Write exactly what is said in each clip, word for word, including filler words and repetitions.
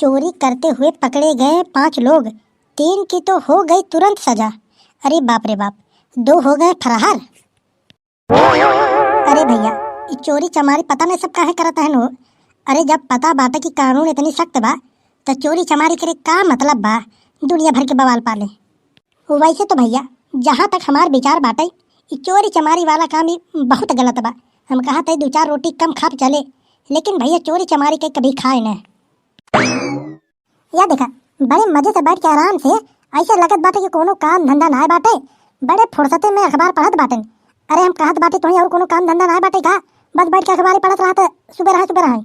चोरी करते हुए पकड़े गए पांच लोग, तीन की तो हो गई तुरंत सजा। अरे बाप रे बाप, दो हो गए फरार। अरे भैया, ई चोरी चमारी पता नहीं सब काहे करत हन हो। अरे जब पता बाटे कि कानून इतनी सख्त बा, त चोरी चमारी करे का मतलब बा? दुनिया भर के बवाल पाले। वैसे तो भैया, जहाँ तक हमार विचार बाटे, ई चोरी चमारी वाला काम ई बहुत गलत बा। हम कहत है दो चार रोटी कम खाब चले, लेकिन भैया चोरी चमारी के कभी खाए न। या देखा, बड़े मजे से बैठ के आराम से, ऐसे लगत बाटे कि कोनो काम धंधा नाय बाटे, बड़े फुर्सते में अखबार पढ़त बाटेन। अरे हम कहत बाटे तोही और कोनो काम धंधा नाय बाटे का? बस बैठ के अखबार ही पढ़त रहत, सुबह रहा सुबह रहा।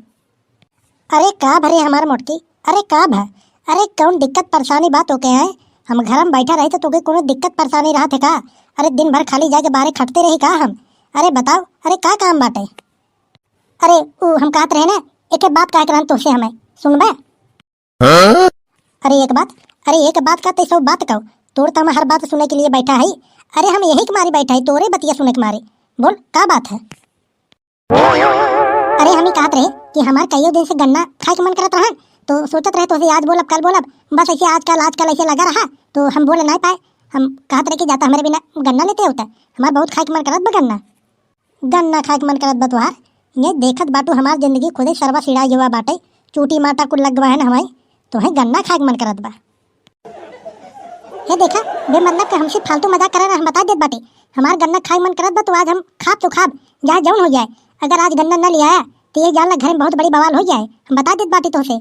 अरे का भरे हमार मोटकी, अरे का भा, अरे कौन दिक्कत परेशानी बा तोके है? हम घर में बैठा रही तो तोके कोनो दिक्कत परेशानी रहत है का? अरे दिन भर खाली जाके बाहरे खटते रही का हम? अरे बताओ, अरे का काम बाटे? अरे ऊ हम कहत रहे ना, एक बात कहे के रहन तोसे हमें, सुनबे? हाँ? अरे एक बात, अरे एक बात का ते सौ बात कहो, तोर तो हम हर बात सुने के लिए बैठा है। अरे हम यही के मारे बैठा है, तोरे बतिया सुने के मारे। बोल का बात है? अरे हम ही कहत रहे कि हमार कईयो दिन से गन्ना खाए के मन करत रहन, तो सोचत रहे तोसे आज बोलब कल बोलब, बस ऐसे आजकल आजकल ऐसे लगा रहा, तो हम बोले नहीं पाए। हम कहत रहे कि जाता हमारे बिना गन्ना लेते होता, हमार बहुत खाए के मन करत बा गन्ना। गन्ना खाए के मन करत बा तोहार? ये देखत बाटू हमार जिंदगी खुदे सरवा सिराय गवा बाटे, चूटी माटा कुल लग गवा है ना हमारे, तोहे गन्ना खाए के मन करत बा। हे देखा, बेमतलब के हमसे फालतू मजाक करे ना, हम बता देत बाटे, हमार गन्ना खाए मन करत बा तो आज हम खाब तो खाब, चाहे जौन हो जाए। अगर आज गन्ना न ले आया तो ये जान ला घर में बहुत बड़ी बवाल हो जाए, हम बता देत बाटे तोसे।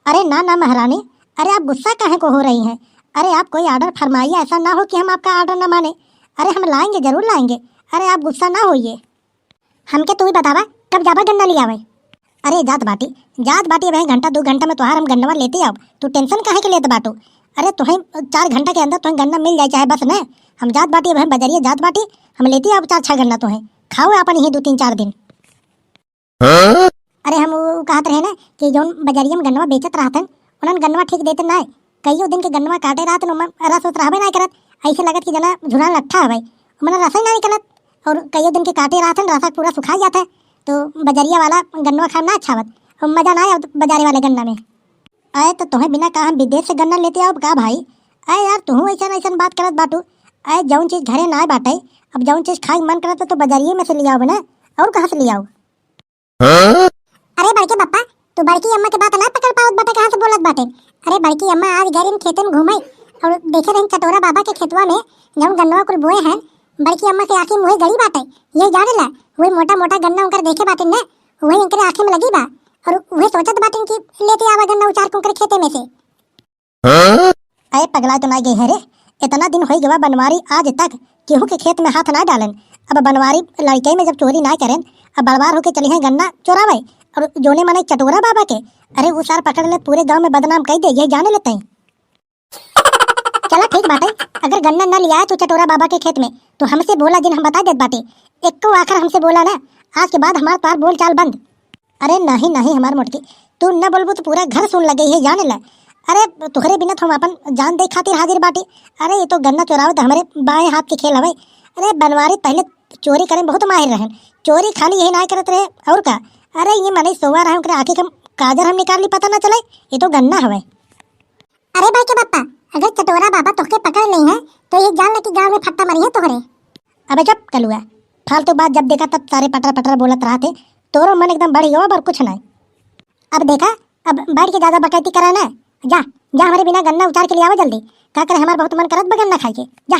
अरे ना ना महारानी, अरे आप गुस्सा काहे को हो रही हैं? अरे आप कोई ऑर्डर फरमाइए, ऐसा ना हो कि हम आपका ऑर्डर ना माने। अरे हम लाएंगे, जरूर लाएंगे। अरे आप गुस्सा ना होइए। हमके तू ही बतावा, कब जाबा गन्ना ले आवे? अरे जात बाटी, जात बाटी, अबे घंटा दो घंटा में तोहार हम गन्नवा लेते आव, तू टेंशन काहे के लेत बाटू? अरे तोहे चार घंटा के अंदर तोहे गन्ना मिल जाए चाहे बस न, हम जात बाटी, अबे बजरिया जात बाटी, हम लेते आव चार छह गन्ना तोहे, खाओ अपन यही दो तीन चार दिन। हाँ? अरे हम उ, उ कहत रहे ना कि जौन बजरिया में गन्नवा बेचत रहतन, उन्हन गन्नवा ठीक देते ना, कईयो दिन के गन्नवा काटे रहतन, ओमा रस उस रहबे ना करत, ऐसे लगत कि जना झुरान लट्ठा हवे, ओमन रस ही ना निकलत। और कईयो दिन के काटे रहत हन, रसा पूरा सुखा जात है, तो बजरिया वाला गन्नवा खाए में ना अच्छा आवत, और मजा ना आवत बजारे वाले गन्ना में। अरे तो तोहे बिना का हम विदेश से गन्ना लेते आउब का भाई? अरे यार, तुहू ऐसन ऐसन बात करत बाटू। अरे जौन चीज घरे ना बाटे, अब जौन चीज खाए के मन करत है तो बजरिये में से ले आउब ना, और कहाँ से ले आउब? हाँ? अरे बड़के पप्पा, तू बड़की अम्मा के बात ना पकड़ पावत बाटे, कहाँ से बोलत बाटे? अरे बड़की अम्मा आज गए रही खेते में घूमे और देखे रही चटोरा बाबा के खेतवा में जौन गन्नवा कुल बोए हैं, बड़की अम्मा के आँखी में वही गड़ी बाटे। ये जाने ला, वही मोटा मोटा गन्ना उनकर देखे बाटे न, वही इनकरे आँखी में लगी बा और वही सोचत बाटे कि लेते आवा गन्ना उचार के उनकर खेते में से। हाँ? अरे पगला तो ना गई है रे, इतना दिन हो गवा बनवारी आज तक केहू के खेत में हाथ ना डालन। अब बनवारी लड़के में जब चोरी ना करें, अब बड़वार होके चली हैं गन्ना चोरावे और जोने माने चटोरा बाबा के। अरे वो सार पकड़ ले, पूरे गांव में बदनाम कर दे, ये जाने लेते हैं। चला ठीक बाटे, अगर गन्ना न लियाए तू चटोरा बाबा के खेत में, तो हमसे बोला जिन, हम बता देत बाटे। एको आखर हमसे बोला ना, आज के बाद हमार तोहार बोल चाल बंद। अरे नहीं नहीं हमार मोटकी, तू न बोलबू तो पूरा घर सुन लगे ये जाने ला। अरे तोहरे बिना तो हम अपन जान दे खातिर हाजिर बाटी। अरे ये तो गन्ना चोरावे तो हमारे बाएं हाथ के खेल हवे। अरे बनवारी पहले चोरी करे में बहुत माहिर रहन, चोरी खाली यही ना करत रहे और का। अरे ये मनई सोवा रहे, ओकरे आँखी के काजर हम निकाल ली, पता ना चले ये तो गन्ना हवे। अरे बड़के पप्पा, अगर चटोरा बाबा तोहके पकड़ लेई हैं, तो ये जान ले कि गांव में फट्टा मरी है तोहरे। अबे चुप कलुआ, फालतू बात जब देखा तब सारे पटर पटर बोलत रहत है, तोरो मन एकदम बढ़ गवा और कुछ नहीं। अब देखा, अब बैठ के ज्यादा बकैती करा ना, जा, जा हमारे बिना गन्ना उचार के ले आवा जल्दी, का करे हमार बहुत मन करत बा गन्ना खाए के, जा।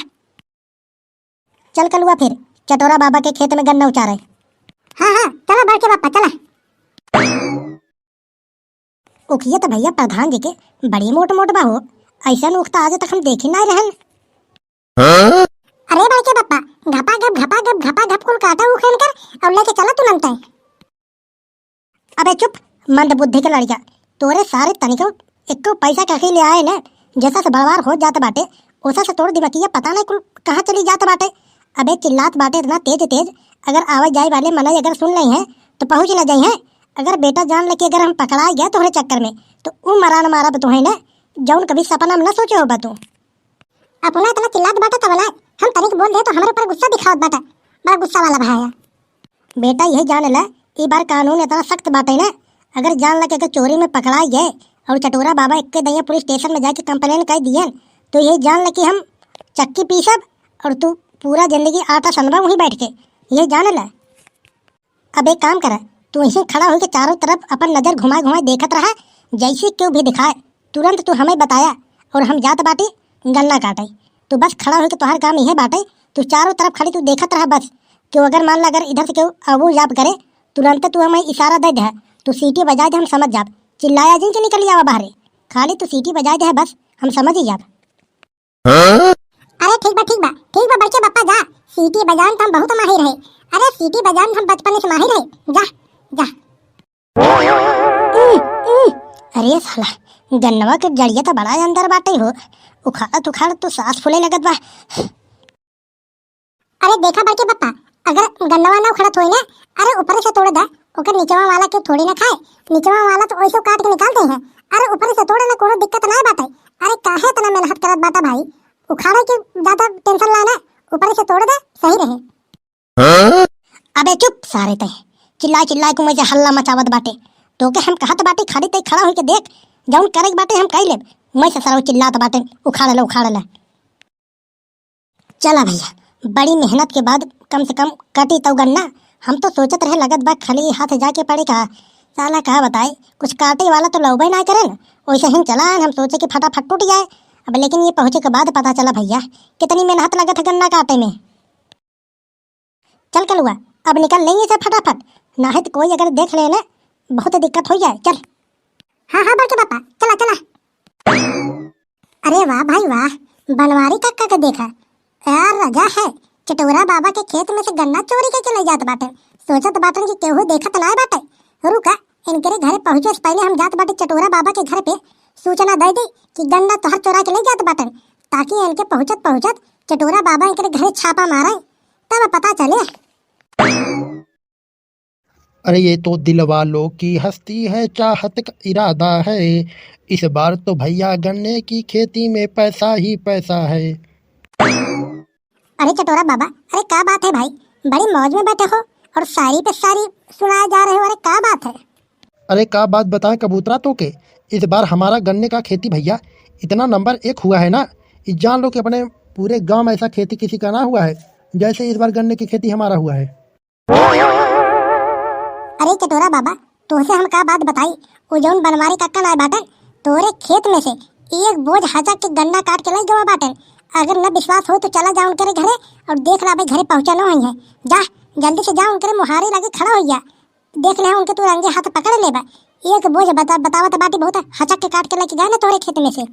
चल कलुआ फिर, चटोरा बाबा के खेत में गन्ना उचारे। हाँ हाँ, चला बड़के पप्पा, चला। उखिया तो भैया प्रधान जी के बड़ी मोट मोट बा हो, ऐसन उख तो आज तक हम देखी नाहीं रहन। हाँ? अरे बड़के पप्पा, घपा घप, घपा घप, घपा घप कुल काटा उख इनकर और लेके चला तुरंत। अबे चुप, मंद बुद्धि के लड़िया, तोरे सारे तनिको एको पैसा कहीं ले आए न, जैसा से बड़वार हो जात बाटे, ओसा से तोर दिमागिया पता नहीं कुल कहाँ चली जात बाटे। अबे चिल्लात बाटे इतना तेज तेज, अगर आवे जाए वाले मनई अगर सुन लेई हैं, तो पहुँच न जाई हैं। अगर बेटा जान ले कि अगर हम पकड़ाए गए तोहरे चक्कर में, तो ऊ मरान मारब तोहे न, जौन कभी सपना में न सोचे होबा तू। अपना इतना चिल्लात बाटा तबला, हम तनिक बोल दे तो हमरे ऊपर गुस्सा दिखावत बाटा, बड़ा गुस्सा वाला भाया। बेटा यही जान ले, ई बार कानून इतना सख्त बाटे न, अगर जान ले कि अगर चोरी में पकड़ाए गए और चटोरा बाबा एक्के दइया पुलिस स्टेशन में जाके कंप्लेन कर दियन, तो ये जान ले कि हम चक्की पीसब और तू पूरा जिंदगी आटा सनबा वहीं बैठ के, ये जान ले। अब एक काम कर, तू यहीं खड़ा होके चारों तरफ अपन नजर घुमाए घुमाए देखत रहा, जैसे क्यों भी दिखाए, तुरंत तू हमें बताया और हम जात बाटी गन्ना काटे। तू बस खड़ा होके, तोहार काम यह बाटे, तू चारों तरफ खड़ी तू देखत रहा बस, क्यों अगर मान ला अगर इधर से क्यों अबू जाप करे, तुरंत तू हमें इशारा दे दे, तू सीटी बजाए दे, हम समझ जाब, चिल्लाया जिन के निकल आवा बाहरे, खाली तू सीटी बजाए दे बस, हम समझ ही जाब। अरे ठीक बा, ठीक बा, ठीक बा बड़के बप्पा, जा, सीटी बजान त हम बहुत माहिर है। अरे सीटी बजान हम बचपन से माहिर है। जा, जा। उम, उम। अरे साला, गन्नवा के जड़िया त बड़ा अंदर बाटे हो, उखाड़त उखाड़त तो सांस फूले लगत बा। अरे देखा बड़के बप्पा, अगर गन्नवा ना उखड़त होई ना, अरे ऊपर से तोड़ दा, ओकर निचवा वाला के थोड़ी ना खाए, निचवा वाला तो ओइसे काट के निकाल दे हैं। अरे ऊपर से तोड़े ना, कोनो दिक्कत ना बाटे। अरे काहे इतना मेहनत करत बाटा भाई, उखाड़े के ज्यादा टेंशन लाना, ऊपर से तोड़ दे, सही रहे। अबे चुप सारे तय, चिल्ला चिल्ला के मुझे हल्ला मचावत बाटे। तोके हम कहत बाटे खाली तय खड़ा होके देख, जौन करे के बाटे हम कई लेब। मैं से सरौ चिल्लात बाटे, उखाड़ ले, उखाड़ ले। चला भैया, बड़ी मेहनत के बाद कम से कम कटी तौ गन्ना। हम तो सोचत रहे लगत बा खाली हाथ जाके पड़े का। साला का बताए, कुछ काटे वाला तो लौबे ना करे न। वैसे ही चला, हम सोचे कि फटाफट टूट जाए। अब लेकिन ये पहुँचे के बाद पता चला भैया, कितनी मेहनत लगत है गन्ना काटे में। चल कलुआ, अब निकल लेंगे इसे फटाफट, नाहीं तो कोई अगर देख ले ना, बहुत दिक्कत हो जाए। चल। हाँ, हाँ, बड़के पापा, चला, चला। अरे वाह भाई वाह, बनवारी काका के देखा, यार राजा है, चटोरा बाबा के खेत में से गन्ना चोरी करके ले जात बाटे। सोचत बाटन कि केहू देखत ना बाटे। रुका, इनकरे घरे पहुँचे से पहले हम जात बाटे चटोरा बाबा के घर पे सूचना दे दी कि गन्ना तोहर चोरा के ले जात बाटन, ताकि इनके पहुँचत पहुँचत चटोरा बाबा इनकरे घरे छापा मारे, तब पता चले। अरे ये तो दिल वालों की हस्ती है, चाहत का इरादा है, इस बार तो भैया गन्ने की खेती में पैसा ही पैसा है। अरे चटोरा बाबा, अरे का बात है भाई, बड़ी मौज में बैठे हो और शायरी पे शायरी सुनाए जा रहे हो, अरे का बात है? अरे का बात बताएं कबूतरा तोके, इस बार हमारा गन्ने का खेती भैया इतना नंबर एक हुआ है ना, ये जान लो कि अपने पूरे गांव में ऐसा खेती किसी का ना हुआ है जैसे इस बार गन्ने की खेती हमारा हुआ है। अरे चटोरा बाबा, तोहसे हम का बात बताई, वो जौन बनवारी काका नाय बाटन, तोरे खेत में से एक बोझ हचक के गन्ना काट के लइ गवा बाटन। अगर न विश्वास हो तो चला जा उनकरे घरे और देख ला भाई, घरे पहुँचा न होई है। जा, जल्दी से जा, उनकरे मुहारे लगे खड़ा होइया, देख ले उनके तू रंगे हाथ पकड़ लेबा। एक बोझ बता, बतावत बाटी बहुत हचक के काट के लेके गए ना तोरे खेत में से।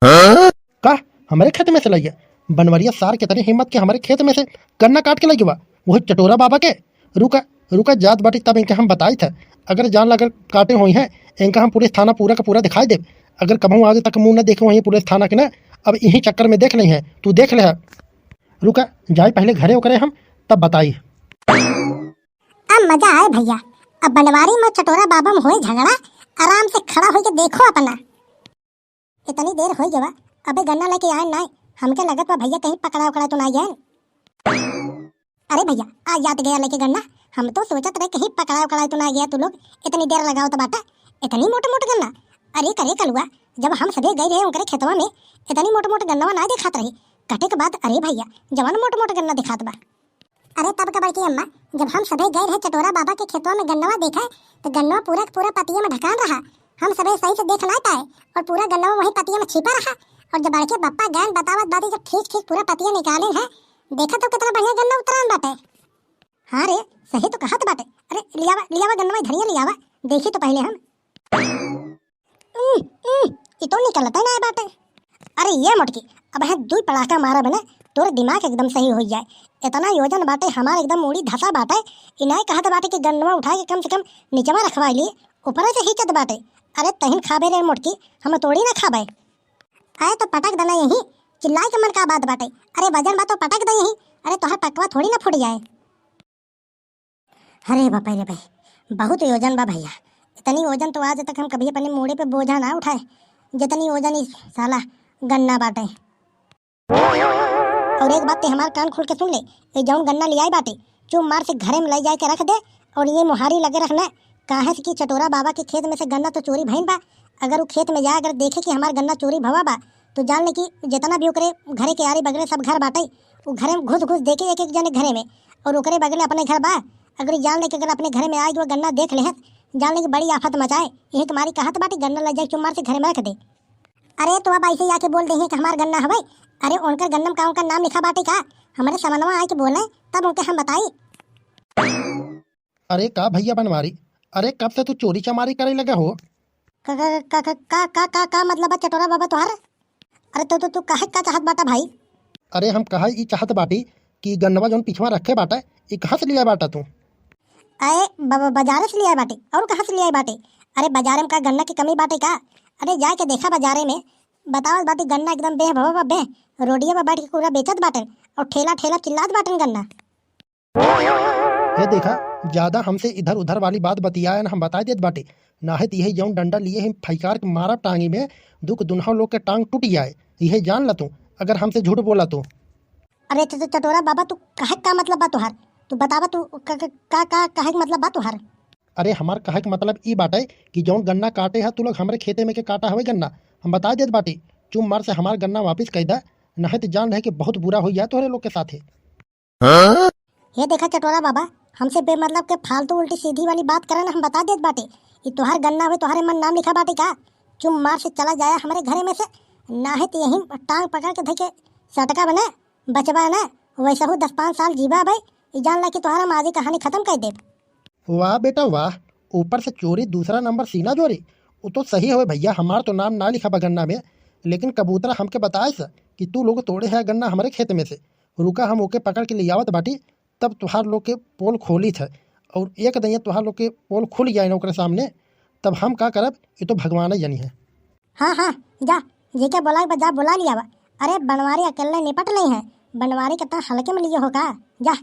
का? हमरे खेत में से लइया? बनवरिया सार कितनी हिम्मत के हमरे खेत में से गन्ना काट के लइया बा, वो चटोरा बाबा के। रुका, रुका, जात बाटी तब इनके हम बताई था। अगर जान लगर काटे होई हैं, इनका हम पुलिस थाना पूरा का पूरा दिखाई देब। अगर कबहूँ आगे तक मुँह न देखे होई पुलिस थाना के ना, अब यही चक्कर में देख लेई हैं, तू देख ले। रुका, जाई पहले घरे ओकरे हम, तब बताई। अब मजा आए भैया, अब बनवारी में चटोरा बाबा में होए झगड़ा, आराम से खड़ा होके देखो अपना। इतनी देर होई गवा, अबे गन्ना लेके आए नाय, हमके लगत बा भैया कहीं पकड़ा उकड़ा तो ना गए। अरे भैया, आ जात गया लेके गन्ना, हम तो सोचत रहे कहीं पकड़ा उकड़ा तो ना गया तू लोग, इतनी देर लगावत बाटा, इतनी मोट मोट गन्ना। अरे करे कलुआ, जब हम सभे गए रहे उनकरे खेतवा में, इतनी मोट मोट गन्नवा ना देखात रही, कटे के बाद अरे भैया, जवन मोट मोट गन्ना दिखात बा। अरे तब का बड़की अम्मा, जब हम सभे गए रहे चटोरा बाबा के खेतवा में गन्नवा देखे, तो गन्नवा पूरा के पूरा पतिया में ढकान रहा। हम सभे सही से देख ना पाए और पूरा गन्नवा वहीं पतिया में छिपा रहा। और जब बड़के बप्पा गैन बतावत बाटे, जब खींच खींच पूरा पतिया निकाले हैं, देखा तो कितना बढ़िया गन्ना उतरान बाटे। हाँ रे, सही तो कहत बाटे। अरे लियावा, लियावा गन्नवा, धनिया लियावा, देखी तो पहले हम। उम, उम, ई तो निकलते ना बाटे। अरे ये मोटकी, अब है दुई पड़ाका मारा बने, तोर दिमाग एकदम सही हो जाए। इतना योजन बाटे हमार एकदम मूड़ी धसा बाटे, ई नाय कहत बाटे कि गन्नवा उठा के कम से कम निचवा रखवा ली, ऊपर से हिचत बाटे। अरे तहिन खाबे रे मोटकी, हम तोड़ी ना खाबे। आए तो पटक देना यही, चिल्लाए के मन का बात बाटे। अरे वजन बा तो पटक दे यही, अरे तोहर पकवा थोड़ी ना फूट जाए। अरे बाप रे भाई, बहुत वजन बा भैया। इतनी वजन तो आज तक हम कभी अपने मूड़े पे बोझा ना उठाए, जितनी वजन इस साला गन्ना बाटे। और एक बात ते हमार कान खोल के सुन ले, ये जौन गन्ना लियाए बाटे, चुप मार से घरे में ले जाए के रख दे और ये मुहारी लगे रखना, काहे से कि चटोरा बाबा के खेत में से गन्ना तो चोरी भइन बा अगर उ खेत में जाए, अगर देखे कि हमार गन्ना चोरी भवा बा, तो जान ले कि जितना भी ओकरे घरे के आरी बगले सब घर बाटे, उ घरे में घुस घुस देखे एक एक जने घरे में, और ओकरे बगले अपने घर बा। अगर जान ले कि अगर अपने घरे में आए कि वो गन्ना देख लेहत, जान ले कि बड़ी आफत मचाए। यही तुम्हारी कहत बाटे, गन्ना ले जाए चुम्मार से घरे में रख दे। अरे तो अब ऐसे ही आके बोल दे कि हमार गन्ना हवे। अरे उनकर गन्ना में का उनकर नाम लिखा बाटे का? हमारे समनवा आए के बोले, तब उनके हम बताई। अरे का भैया बनवारी, अरे कब से तू चोरी चमारी करे लगा हो? का, का, का, का, का, का, का, का मतलब बा चटोरा बाबा तोहार? अरे तो, तो तू कहे का चाहत बाटा भाई? अरे हम कहे ई चाहत बाटी कि गन्नवा जौन पिछवा रखे बाटा, ई कहाँ से लिया बाटा तू? अरे ब-, ब-, बाजारे से लिया बाटे, और कहाँ से लिया बाटे? अरे बाजारे में का गन्ना की कमी बाटे का? अरे जाए के देखा बाजारे में, बतावत बाटे गन्ना एकदम बेह भवा बा, बेह रोडिया पर बैठ के पूरा बेचत बाटन और ठेला ठेला चिल्लात बाटन गन्ना। हे देखा, ज्यादा हमसे इधर उधर वाली बात बतियाए न, हम बताए देत बाटे, नाहे त यही जौन डंडा लिए हम फैकार के मारब टांगी में, दुख दुन्हो लोग के टांग टूट जाए, यही जान ला तू, अगर हमसे झूठ बोला तो। अरे तो, तो चटोरा बाबा, तू कहे का मतलब बा तुहार? तू बतावा, तू क-, क-, का, का कहे के मतलब बा तुहार? अरे हमार कहे के मतलब ई बाटे कि जौन गन्ना काटे है तू लोग, हमरे खेते में के काटा हवे गन्ना, हम बताए देत बाटे, चुप मार से हमार गन्ना वापिस कई दा, नाहे त जान रहे कि बहुत बुरा हो जाए तोहरे लोग के साथे। हाँ? ये देखा चटोरा बाबा, हमसे बेमतलब के फालतू उल्टी सीधी वाली बात करे ना, हम बता देत बाटे। ई तोहार गन्ना हुए, तोहारे मन नाम लिखा बाटे का? चुम मार से चला जाया हमरे घरे में से, नाहे तो यही टांग पकड़ के धके सटका बने, बचबा ना, वैसे हूँ दस पाँच साल जीबा भाई, ई जान ला कि तोहार हम आगे कहानी खत्म कर देब। वाह बेटा वाह, ऊपर से चोरी, दूसरा नंबर सीना जोरी। वो तो सही हवे भैया, हमार तो नाम ना लिखा बा गन्ना में, लेकिन कबूतरा हमके बताए स कि तू लोग तोड़े है गन्ना हमरे खेत में से। रुका, हम ओके पकड़ के ले आवत बाटी, तब तुहार लोग के पोल खोली थ। और एक दइया तुहार लोग के पोल खुल जाए ना ओकरे सामने, तब हम का करब, ये तो भगवान ही जानी है। हाँ, हाँ, जा, जेके बोलाए बा, जा बोला लिया बा। अरे बनवारी अकेले निपट नहीं है, बनवारी के तना हल्के में लिए हो का? जा।